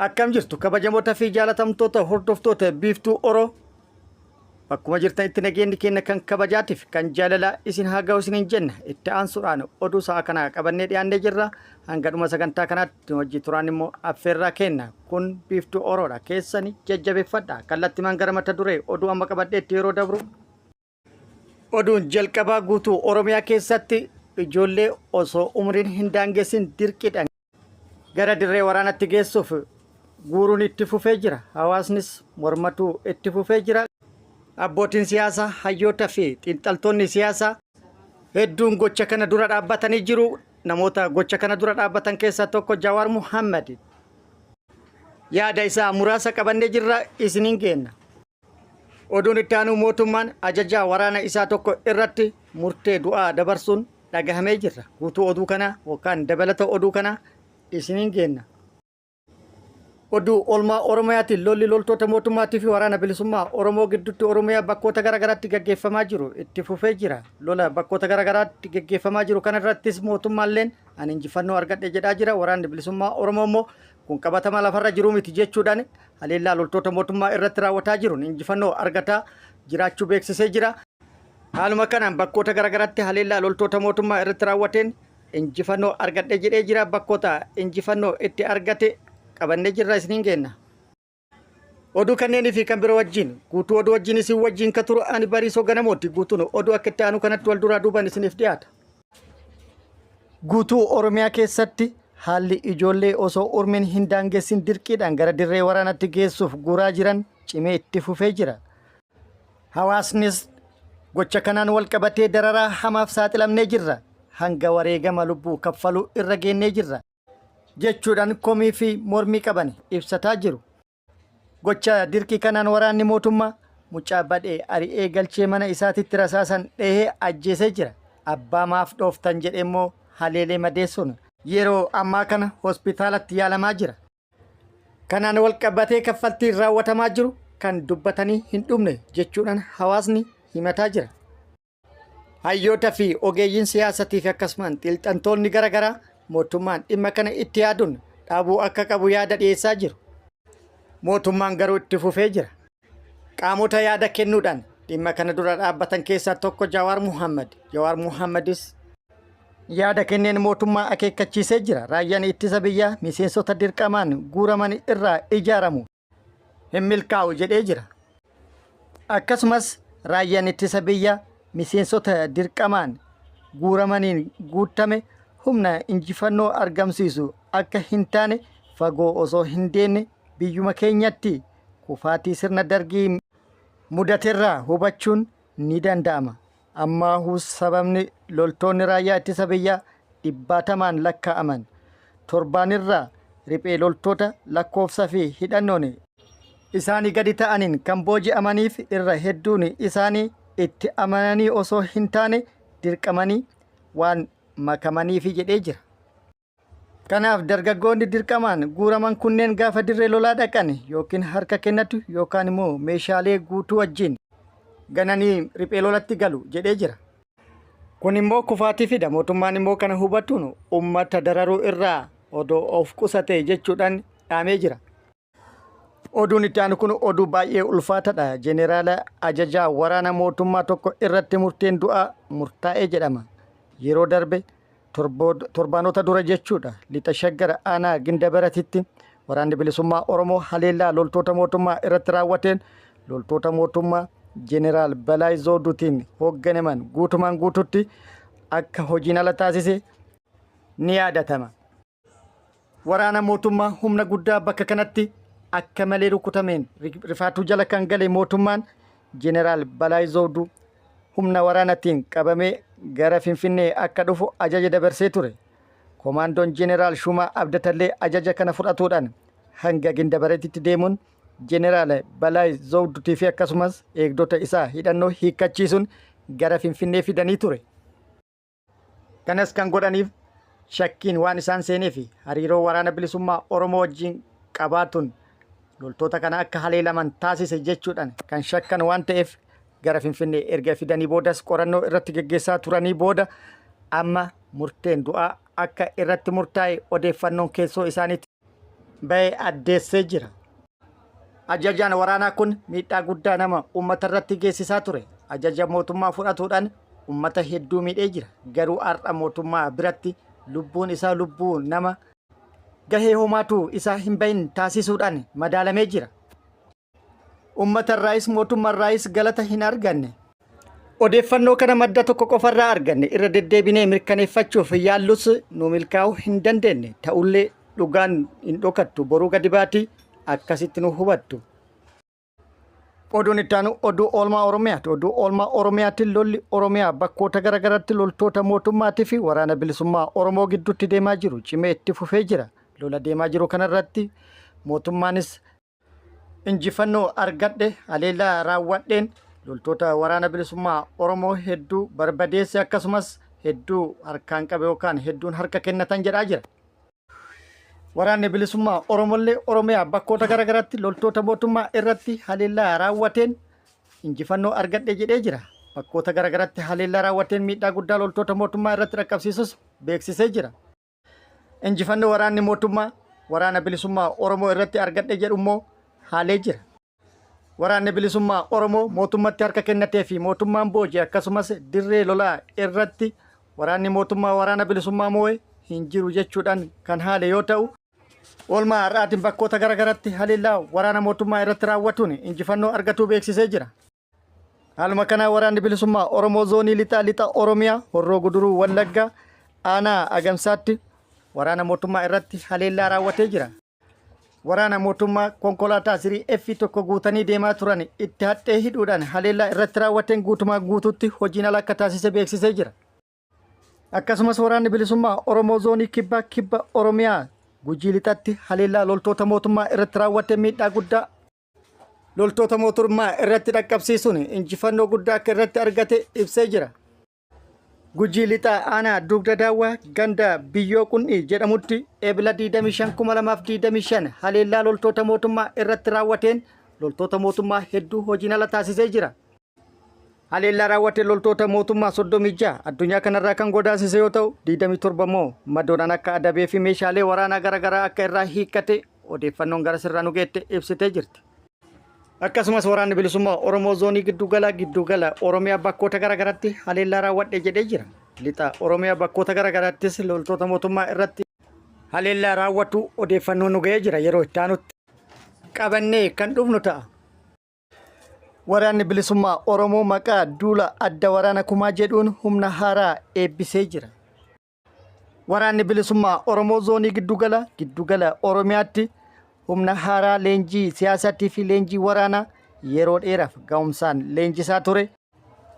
Akkam jirtu kabajamoota fi jaalatamtoota hordoftoota Biiftuu Oro, bakkuma jirtanitti nageenyi keenya kan kabajaatiif kan jaalalaa isin haa ga'u isiniin jenna. Itti aansuudhaan oduu sa'a kanaa qabannee dhiyaannee jirra. Hanga dhuma sagantaa kanaatti nu wajjin turaan immoo affeerraa kenna. Kun Biiftuu Oroodha. Keessani jajjabeeffadha. Kallattimaan gara mata duree oduu amma qabadheetti yeroo dabru. Oduun jalqabaa guutuu Oromiyaa keessatti ijoollee osoo umriin hin daangessin dirqiidhaan gara dirree waraanatti geessuuf guuruun itti fufee jira. Hawaasnis mormatuu itti fufee jira. Abbootiin siyaasaa, hayyoota fi xiinxaltoonni siyaasaa hedduun gocha kana dura dhaabbatanii jiru. Namoota gocha kana dura dhaabbatan keessaa tokko Jawaar Muhammad. Yaada isaa muraasa qabannee jirra, isiniin geenna. Oduun itti aanu mootummaan ajajaa waraana isaa tokko irratti murtee du'aa dabarsuun dhagahamee jira. Guutuu oduu kanaa yookaan dabalata oduu kanaa isiniin geenna. Oduu oolmaa Oromiyaatiin lolli loltoota mootummaatii fi waraana bilisummaa Oromoo gidduutti Oromiyaa bakkoota garaagaraatti gaggeeffamaa jiru itti fufee jira. Lola bakkoota garaagaraatti gaggeeffamaa jiru kanarrattis mootummaalleen ani injifannoo argadhe jedhaa jira. Waraanni bilisummaa Oromoo immoo kun qabatama lafarra jiru miti jechuudhaan haleellaa loltoota mootummaa irratti raawwataa jiruun injifannoo argataa jiraachuu beeksisee jira. Haaluma kanaan bakkoota garaagaraatti haleellaa loltoota mootummaa irratti raawwateen injifannoo argadhe jedhee jira. Bakkoota injifannoo itti argate qabannee jirra, isiniin geenna. Oduu kanneenii fi kan biroo wajjin guutuu oduu wajjin isin wajjin ka turu ani Bariisoo Ganamooti. Guutuun oduu akka itti aanu kanatti wal duraa duubaan isiniif dhiyaata. Guutuu Oromiyaa keessatti haalli ijoollee osoo umriin hin daangessin dirqiidhaan gara dirree waraanatti geessuuf guuraa jiran cimee itti fufee jira. Hawaasnis gocha kanaan wal qabatee dararaa hamaaf saaxilamnee jirra. Hanga wareegama lubbuu kaffaluu irra geennee jirra jechuudhaan komii fi mormii qaban ibsataa jiru. Gocha dirqii kanaan waraanni mootummaa mucaa badhee ari'ee galchee mana isaatitti rasaasan dhahee ajjeesee jira. Abbaa maaf dhooftan jedhee immoo haleelee madeessuun yeroo ammaa kana hospitaalatti yaalamaa jira. Kanaan wal qabatee kaffaltiin raawwatamaa jiru kan dubbatanii hin dhumne jechuudhaan hawaasni himataa jira. Hayyoota fi ogeeyyiin siyaasatii fi akkasumaan xiinxaltoonni gara garaa mootummaan dhimma kana itti yaaduun dhaabuu akka qabu yaada dhiyeessaa jiru. Mootummaan garuu itti fufee jira. Qaamota yaada kennuudhaan dhimma kana dura dhaabbatan keessaa tokko Jawaar Muhammad. Jawaar Muhammadis yaada kenneen mootummaa akeekkachiisee jira. Raayyaan ittisa biyyaa miseensota dirqamaan guuraman irraa ijaaramu hin milkaa'u jedhee jira. Akkasumas raayyaan ittisa biyyaa miseensota dirqamaan guuramaniin guuttame humna injifannoo argamsiisu akka hin taane fagoo osoo hin deemne biyyuma keenyatti kufaatii sirna Dargii mudaterraa hubachuun ni danda'ama. Ammaahuu sababni loltoonni raayyaa ittisa biyyaa dhibbaatamaan lakkaa'aman torbaanirraa riphee loltoota lakkoofsa fi hidhannoon isaanii gadi ta'aniin kan booji'amaniif irra hedduun isaanii itti amananii osoo hin taane dirqamanii waan makamaniifi jedhee jira. Kanaaf dargaggoonni dirqamaan guuraman kunneen gaafa dirree lolaa dhaqan yookiin harka kennatu yookaan immoo meeshaalee guutuu wajjin gananii riphee lolatti galu jedhee jira. Kun immoo kufaatii fida. Mootummaan immoo kana hubatuun uummata dararuu irraa odoo of qusate jechuudhaan dhaamee jira. Oduun itti aanu kun oduu baay'ee ulfaatadha. Jeneraala ajajaa waraana mootummaa tokko irratti murteen du'aa murtaa'ee jedhama. Yeroo darbe torbaanota dura jechuudha. Lixa Shaggar aanaa Gindabaratitti waraanni bilisummaa Oromoo haleellaa loltoota mootummaa irratti raawwateen loltoota mootummaa Jeneraal Balaay Zawuduutiin hoogganaman guutumaan guututti akka hojiin ala taasise ni yaadatama. Waraana mootummaa humna guddaa bakka kanatti akka malee rukutameen rifaatuu jala kan gale mootummaan Jeneraal Balaay Zawuduu humna waraanatiin qabamee gara Finfinnee akka dhufu ajaja dabarsee ture. Komaandoon Jeneraal Shuumaa Abdatallee ajaja kana fudhatuudhaan hanga Gindabaretitti deemuun Jeneraal Balaay Zawuduutii fi akkasumas eegdota isaa hidhannoo hiikkachiisuun gara Finfinnee fidanii ture. Kanas kan godhaniif shakkiin waan isaan seenee fi hariiroo waraana bilisummaa Oromoo wajjin qabaatuun loltoota kana akka haleelaman taasise jechuudhaan kan shakkan waan ta'eef gara Finfinnee erga fidanii boodas qorannoo irratti geggeessaa turanii booda amma murteen du'aa akka irratti murtaa'e odeeffannoon keessoo isaaniitti bahe addeessee jira. Ajajaan waraanaa kun miidhaa guddaa nama uummata irratti geessisaa ture. Ajaja mootummaa fudhatuudhaan uummata hedduu miidhee jira. Garuu har'a mootummaa biratti lubbuun isaa lubbuu nama gahee homaatu isaa hin bahin taasisuudhaan madaalamee jira. Uummata irraayis mootummaa irraayis galata hin arganne. Odeeffannoo kana madda tokko qofarraa arganne irra deddeebinee mirkaneeffachuuf yaallus nu milkaa'uu hin dandeenye. Ta'ullee dhugaan hin dhokattu boruu gadi baati akkasitti nu hubattu. Oduun itti aanu oduu oolmaa Oromiyaati. Oduu oolmaa Oromiyaatti lolli Oromiyaa bakkoota garaagaraatti loltoota mootummaatii fi waraana bilisummaa Oromoo gidduutti deemaa jiru cimee itti fufee jira. Lola deemaa jiru kanarratti mootummaanis injifannoo argadhe haleellaa raawwadheen loltoota waraana bilisummaa Oromoo hedduu barbadeesse akkasumas hedduu harkaan qabe yookaan hedduun harka kennatan jedhaa jira. Waraanni bilisummaa Oromollee Oromiyaa bakkoota garaagaraatti loltoota mootummaa irratti haleellaa raawwateen injifannoo argadhe jedhee jira. Bakkoota garaagaraatti haleellaa raawwateen miidhaa guddaa loltoota mootummaa irratti dhaqqabsiisus beeksisee jira. Injifannoo waraanni mootummaa waraana bilisummaa Oromoo irratti argadhe jedhu immoo haalee jira. Waraanni bilisummaa Oromoo mootummatti harka kennatee fi mootummaan booji'e akkasumas dirree lolaa irratti waraanni mootummaa waraana bilisummaa moo'e hin jiru jechuudhaan kan haale yoo ta'u, oolmaa har'aatiin bakkoota garaagaratti haleellaa waraana mootummaa irratti raawwatuun injifannoo argatuu beeksisee jira. Haaluma kanaan waraanni bilisummaa Oromoo zoonii lixaa lixa Oromiyaa Horroo Guduruu Wallaggaa aanaa Agamsaatti waraana mootummaa irratti haleellaa raawwatee jira. Waraana mootummaa konkolaataa sirii F tokko guutanii deemaa turan itti haxxee hidhuudhaan haleellaa irratti raawwateen guutumaa guutuutti hojiin ala akka taasise beeksisee jira. Akkasumas waraanni bilisummaa Oromoo zoonii kibbaa kibba Oromiyaa Gujii lixatti haleellaa loltoota mootummaa irratti raawwate miidhaa guddaa loltoota mootummaa irratti dhaqqabsiisuun injifannoo guddaa akka irratti argate ibsee jira. Gujii lixaa aanaa dugda daawwaa ganda biyyoo qundhii jedhamutti Ebla 25,2025 haleellaa loltoota mootummaa irratti raawwateen loltoota mootummaa hedduu hojiin ala taasisee jira. Haleellaa raawwate loltoota mootummaa 36 addunyaa kanarraa kan godaasise yoo ta'u 27 immoo madoodhaan akka adabee fi meeshaalee waraanaa garaagaraa akka irraa hiikkate odeeffannoon gara sirraa nu geette ibsitee jirti. Akkasumas waraanni bilisummaa Oromoo zoonii giddugala giddugala Oromiyaa bakkoota garaagaraatti haleellaa raawwadhe jedhee jira. Lixa Oromiyaa bakkoota garaagaraattis loltoota mootummaa irratti haleellaa raawwatu odeeffannoon nu ga'ee jira yeroo itti aanutti qabannee kan dhufnu ta'a. Waraanni Bilisummaa Oromoo maqaa duula adda waraana kumaa jedhuun humna haaraa eebbisee jira. Waraanni Bilisummaa Oromoo zoonii giddugala giddugala Oromiyaatti humna haaraa leenjii siyaasaatii fi leenjii waraanaa yeroo dheeraaf ga'umsaan leenjisaa ture.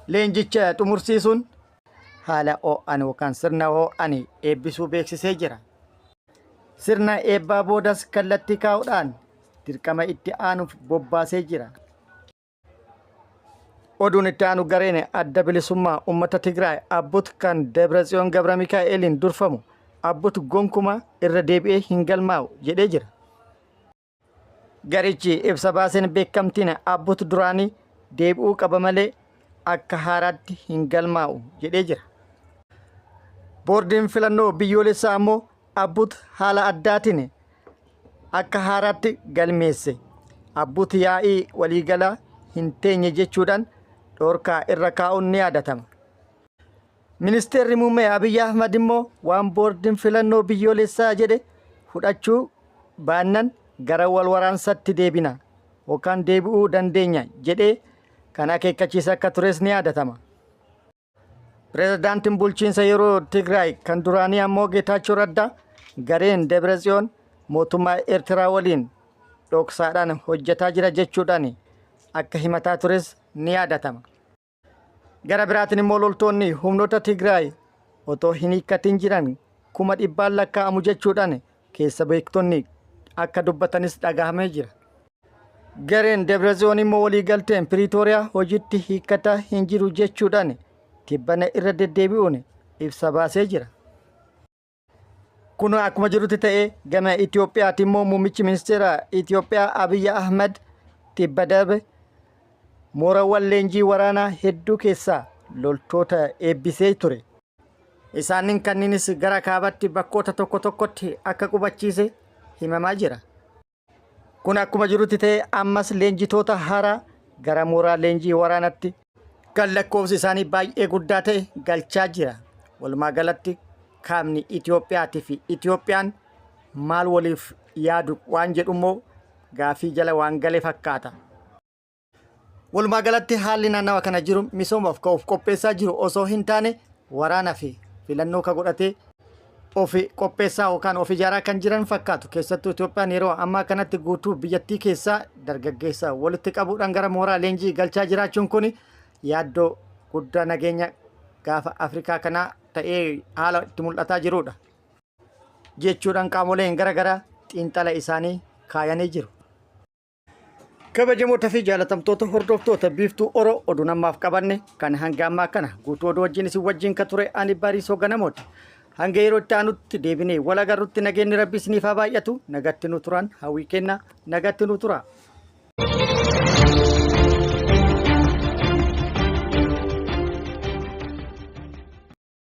Leenjicha xumursiisuun haala ho'an yookaan sirna ho'an eebbisuu beeksisee jira. Sirna eebbaa boodas kallattii kaa'uudhaan dirqama itti aanuuf bobbaasee jira. Oduun itti aanu gareen adda bilisummaa uummata Tigraay Abbut kan Debratsiyoon Gabra Mikaa'eliin durfamu Abbut gonkumaa irra deebi'ee hin galmaa'u jedhee jira. Garichi ibsa baaseen beekamtiin Abbut duraanii deebi'uu qaba malee akka haaraatti hin galmaa'u jedhee jira. Boordiin filannoo biyyoolessaa ammoo Abbut haala addaatiin akka haaraatti galmeesse. Abbut yaa'ii waliigalaa hin teenye jechuudhaan dhorkaa irra kaa'uun ni yaadatama. Ministeerri muummee Abiyyi Ahmad immoo waan boordiin filannoo biyyoolessaa jedhe fudhachuu baannan gara wal waraansatti deebina yookaan deebi'uu dandeenya jedhee kan akeekkachiise akka tures ni yaadatama. Pireezidaantiin bulchiinsa yeroo Tigraay kan duraanii ammoo Geetaachoo Raddaa gareen Debratsiyoon mootummaa Eertiraa waliin dhoksaadhaan hojjetaa jira jechuudhaan akka himataa tures ni yaadatama. Gara biraatiin immoo loltoonni humnoota Tigraay otoo hin hiikkatin jiran kuma dhibbaan lakkaa'amu jechuudhaan keessa beektonni akka dubbatanis dhagahamee jira. Gareen Debratsiyoon immoo waliigalteen Piriitooriyaa hojiitti hiikkataa hin jiru jechuudhaan tibbana irra deddeebi'uun ibsa baasee jira. Kun akkuma jirutti ta'ee gama Itoophiyaatti immoo muummichi ministeera Itoophiyaa Abiy Ahmed tibba darbe moorawwan leenjii waraanaa hedduu keessaa loltoota eebbisee ture. Isaanin kanniinis gara kaabatti bakkoota tokko tokkotti akka qubachiise himamaa jira. Kun akkuma jirutti ta'ee ammas leenjitoota haaraa gara mooraa leenjii waraanatti kan lakkoofsi isaanii baay'ee guddaa ta'e galchaa jira. Walumaa galatti kaabni Itoophiyaatii fi Itoophiyaan maal waliif yaadu waan jedhu immoo gaafii jala waan gale fakkaata. Walumaa galatti haalli naannawa kana jiru misoomaaf ka of qopheessaa jiru osoo hin taane waraana fi filannoo ka godhatee ofi qopheessaa yookaan of ijaaraa kan jiran fakkaatu. Keessattuu Itoophiyaan yeroo ammaa kanatti guutuu biyyattii keessaa dargaggeessa walitti qabuudhaan gara mooraa leenjii galchaa jiraachuun kun yaaddoo guddaa nageenya gaafa Afrikaa kanaa ta'ee haala itti mul'ataa jirudha. Jechuudhaan qaamoleen gara garaa xiinxala isaanii kaayanii jiru. Kabajamoota fi jaalatamtoota hordoftoota Biiftuu Oro oduun ammaaf qabanne kan hanga ammaa kana guutuu oduu wajjin isin wajjin ka ture ani Bariisoo Ganamooti. Hanga yeroo itti aanutti deebinee wal agarrutti nageenyi Rabbi isiniif haa baay'atu, nagatti nu turan hawwii kenna, nagatti nu tura.